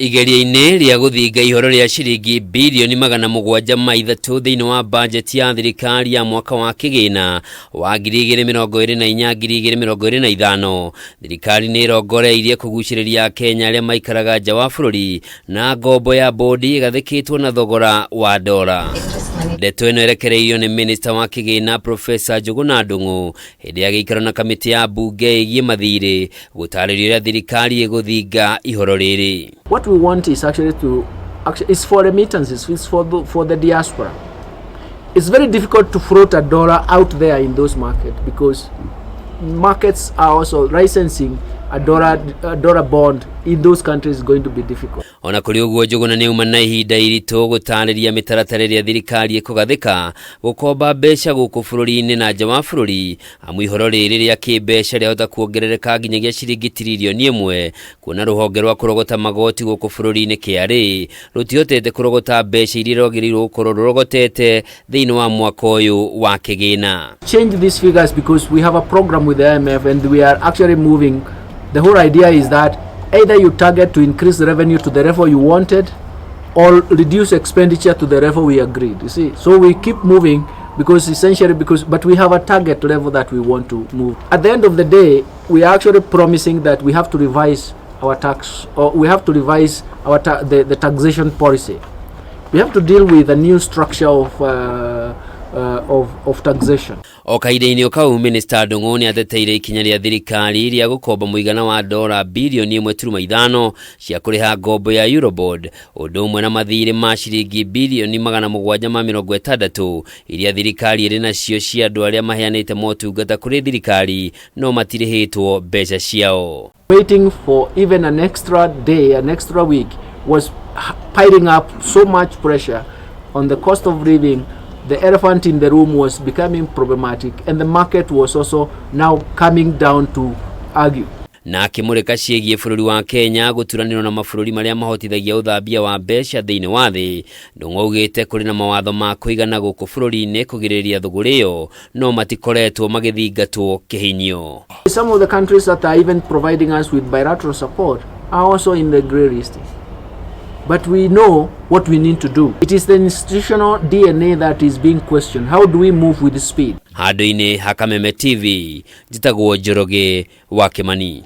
Igeria-inĩ rĩa gũthinga ihoro rĩa ciringi 703 billion thĩinĩ wa bajeti ya thirikari ya mwaka wa kĩgĩna wa 2024 2025, thirikari nĩ ĩrongoreirie kũgucĩrĩria Akenya arĩa maikaraga nja wa bũrũri na ngombo ya bond ĩgathĩkĩtwo na thogora wa dora. Ndeto ĩno ĩrekereirio nĩ minista wa kĩgĩna Profesa Njũgũna Ndung'u hĩndĩ ya gĩikaro na kamĩtĩ ya mbunge ĩgiĩ mathirĩ gũtarĩria ũrĩa thirikari ĩgũthinga ihoro rĩrĩ. What we want is actually to actually it's for remittances, it's for the diaspora. It's very difficult to float a dollar out there in those markets because markets are also licensing a dollar bond in those countries is going to be difficult. Ona kũrĩ ũguo, Njũgũna nĩ uma na ihinda iritũ gũtarĩria mĩtaratara ĩrĩa thirikari ĩkũgathĩka gũkomba mbeca gũkũ bũrũri-inĩ na nja wa bũrũri, amu ihoro rĩrĩ rĩa kĩmbeca rĩahota kuongerereka nginyagia ciringi 1 tiririoni, kuona rũhonge rwa kũrogota magoti gũkũ bũrũri-inĩ KRA rũtihotete kũrogota mbeca iria rwagĩrĩirwo gũkorwo rũrogotete thĩinĩ wa mwaka ũyũ wa kĩgĩna. Change these figures because we have a program with the IMF and we are actually moving. The whole idea is that either you target to increase revenue to the level you wanted or reduce expenditure to the level we agreed. You see, so we keep moving because essentially because but we have a target level that we want to move. At the end of the day, we are actually promising that we have to revise our tax or we have to revise our the taxation policy. We have to deal with a new structure of taxation. O kahinda-inĩ o kau, minista Ndung'u nĩ ateteire ikinya rĩa thirikari rĩa gũkomba mũigana wa dora 1.5 billion cia kũrĩha ngombo ya Eurobond, ũndũ ũmwe na mathirĩ ma ciringi 760 billion iria thirikari ĩrĩ nacio cia andũ arĩa maheanĩte motungata kũrĩ thirikari no matirĩhĩtwo mbeca ciao. Waiting for even an extra day, an extra week, was piling up so much pressure on the cost of living. The elephant in the room was becoming problematic, and the market was also now coming down to argue. Na akĩmũrĩka ciĩgiĩ bũrũri wa Kenya gũturanĩrwo na mabũrũri marĩa mahotithagia ũthambia wa mbeca thĩinĩ wa thĩ, Ndung'u augĩte kũrĩ na mawatho ma kũigana gũkũ bũrũri-inĩ kũgirĩrĩria thũgũrĩ ĩyo no matikoretwo magĩthingatwo kĩhinyio. Some of the countries that are even providing us with bilateral support are also in the grey list. But we know what we need to do. It is the institutional DNA that is being questioned. How do we move with speed? Handũ-inĩ ha Kameme TV, njĩtagwo Njoroge wa Kĩmani.